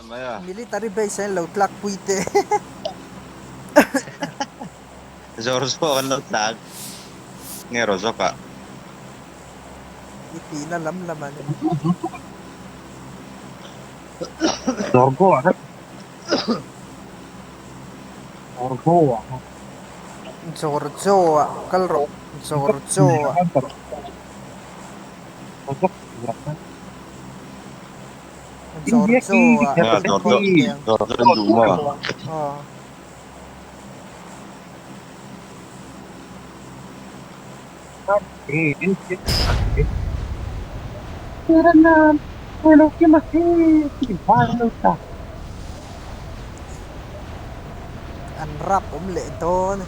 Mai a. Military base ah hian lo tlak pui teh. Zawr zawk an lo tlak nge rawh zawk ah. I tihna lam lam a ni. Zorgo ah khan Zorgo ah khan. Zorjo ah kal rawh Zorjo ah. Zorjo ah kan Zorjo khawi teh ang. Zorjo an duh maw? Aw. An rap awm leh dawn e.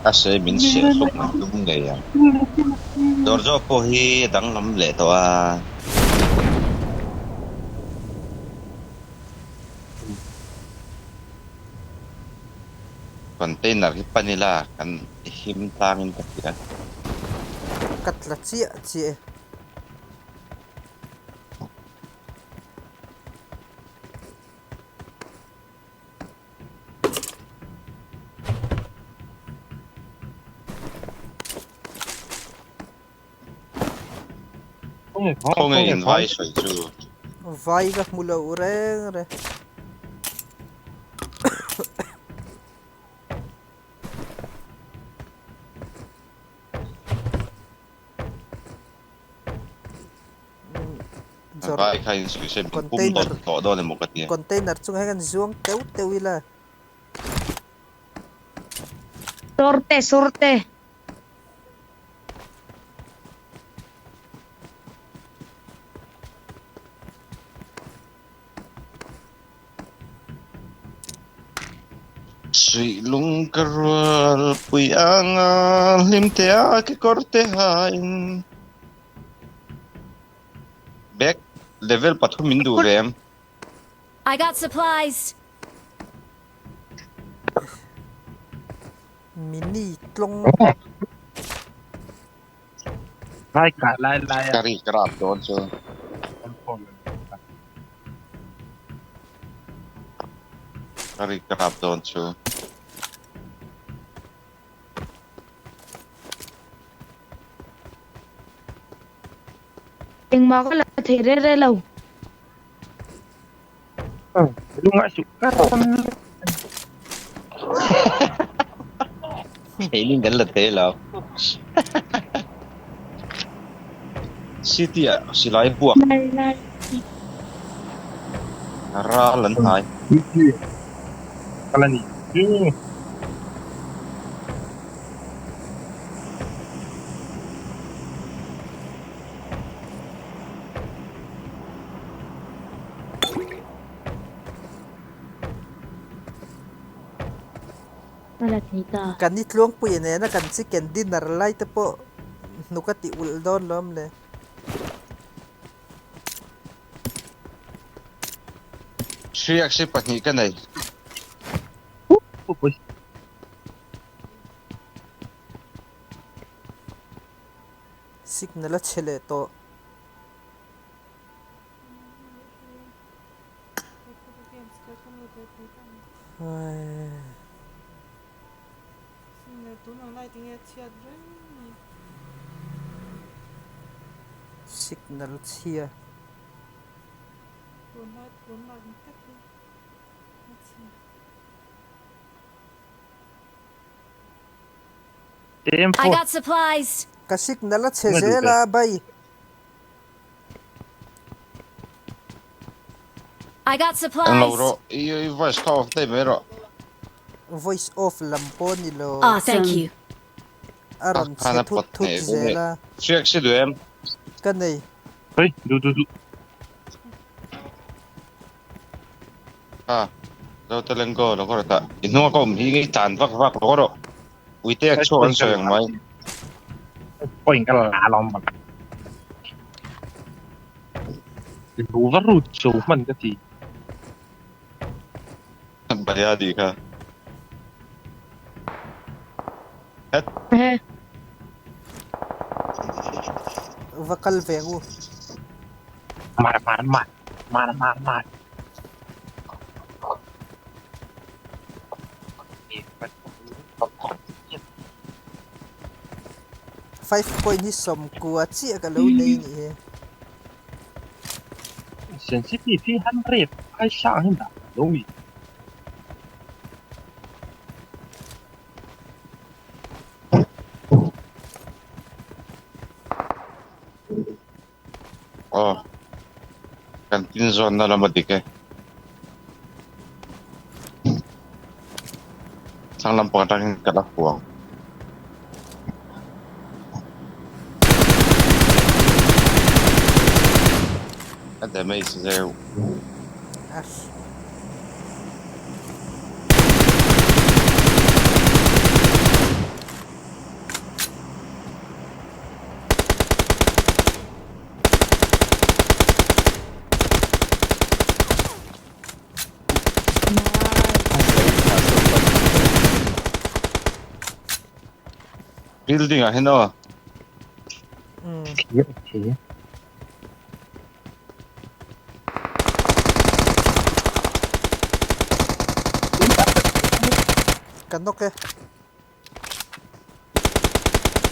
A se min seh hlawk mai tum ngei ang. Dawrzaw pawh hi a danglam leh tawh a. Container hi pan ila kan him tlangin ka hria. Ka tla chiah chiah e. Khawnge in vai sawi chu? Vai ka hmu lo reng reng. Vai kha in sawi se min pum dawt tawh dawn emaw ka tia. Container chungah hian kan zuang teuh teuh ila. Sorte sorte. Suih lung ka rual pui anga hlim te a kekawr te hain. Back level pathum min duh ve em? I got supplies. Mini tlawng. Lai kah lai lai a. Ka ri ka rap dawn chu. Ka ri ka rap dawn chu. Engmah ka la thei reh reh lo. Lungai suh ka rawn. Keini kan la thei lo. City ah silai buak. Ral an hnai. Kala ni. Kan i tluangpui nena kan chicken dinner lai te pawh hnuk a ti ulh dawn lawm le. Hriak si pahnih ka nei. Signal a chhe leh tawh. Signal chhia. I got supplies. Ka signal a chhe zel a bai. I got Englo supplies. rawh i voice kha off daih mai rawh. Voice off lam pawh ni lo. Awesome. Thank you. A rawn Khan chhe a thut pawt thut hneh zel a. Hriak si duh em? Ka nei. Hei, du du du. Ha, zo Telengo lo kawr ta. I hnunga ka awm hi ngei tlan vak vak lo rawh. Uite a chhuak an sawi ang mai. Point ka la lawm bang. Lu va rut chu hman ka ti. Baya di kha. Het. Va kal ve ang u. Mar mar mar mar mar mar. Five point hi sawmkua chiah ka lo nei nih hi. Sensitive hi 100 ai sang hin dah lo mi. Aw kan tin zawnna lam a dik e. Thlang lampang atangin ka la huang. A damage zeuh. Building ah hian aw. Ka nawk e.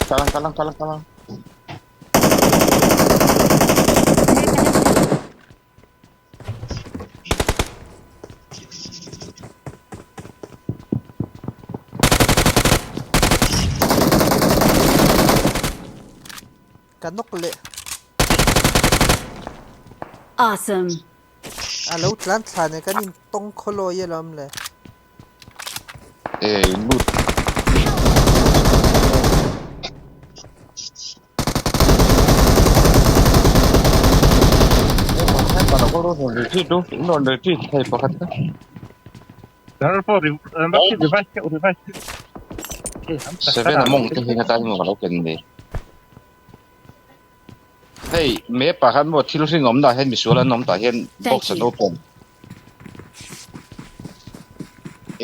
Kalang kalang kalang kalang. Ka nawk leh. Awesome. A lo tlan thla nen kan in tawng khawlawi alawm le. Eh lut. Seven a mawng te hi nga tan ka lo ken ni. Hei map ah khan maw thil hring awm dah hian misual an awm tah hian box an open.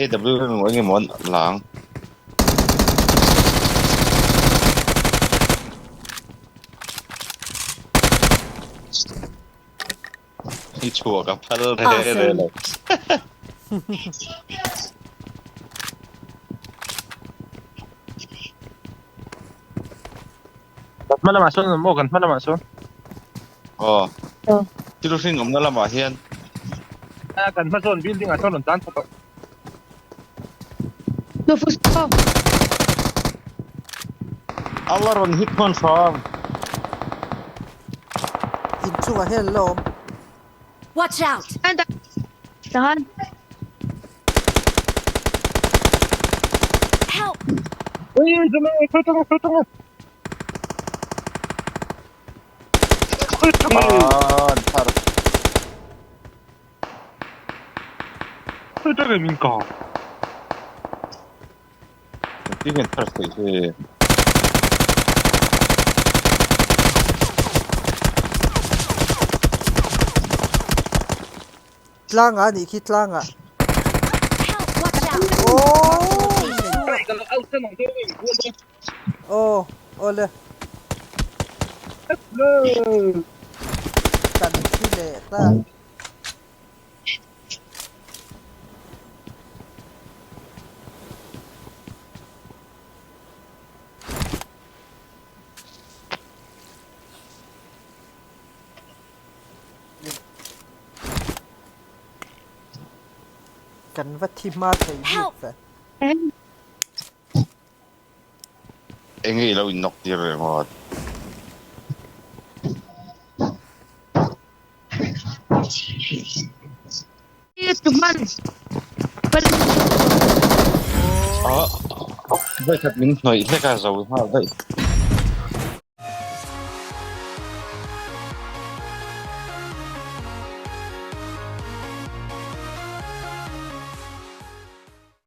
AW emaw eng emaw an lang. I chhuak a phal re re lo. Kan hma lamah sawn maw kan hma lamah sawn. Aw. Thil hring awmna lamah hian. A kan hma zawn building ah sawn rawn tan chho tawh. A la rawn hit hman hram. Inchungah hian an la awm. Watch out! Tahan. Help! Ui, zame, khoi tanga, khoi tanga. Khoi tanga. Ah, thar. Khoi tanga min ka. Ti hian thar thei se. Tlangah a nih khi tlangah. Help! Watch out! Aw awle. Kan thi leh ta. Kan va thi hma thei bik ve. Enge i lo in nawk tir ringawt. Vawikhat min hnawih hlek a zo nghal daih.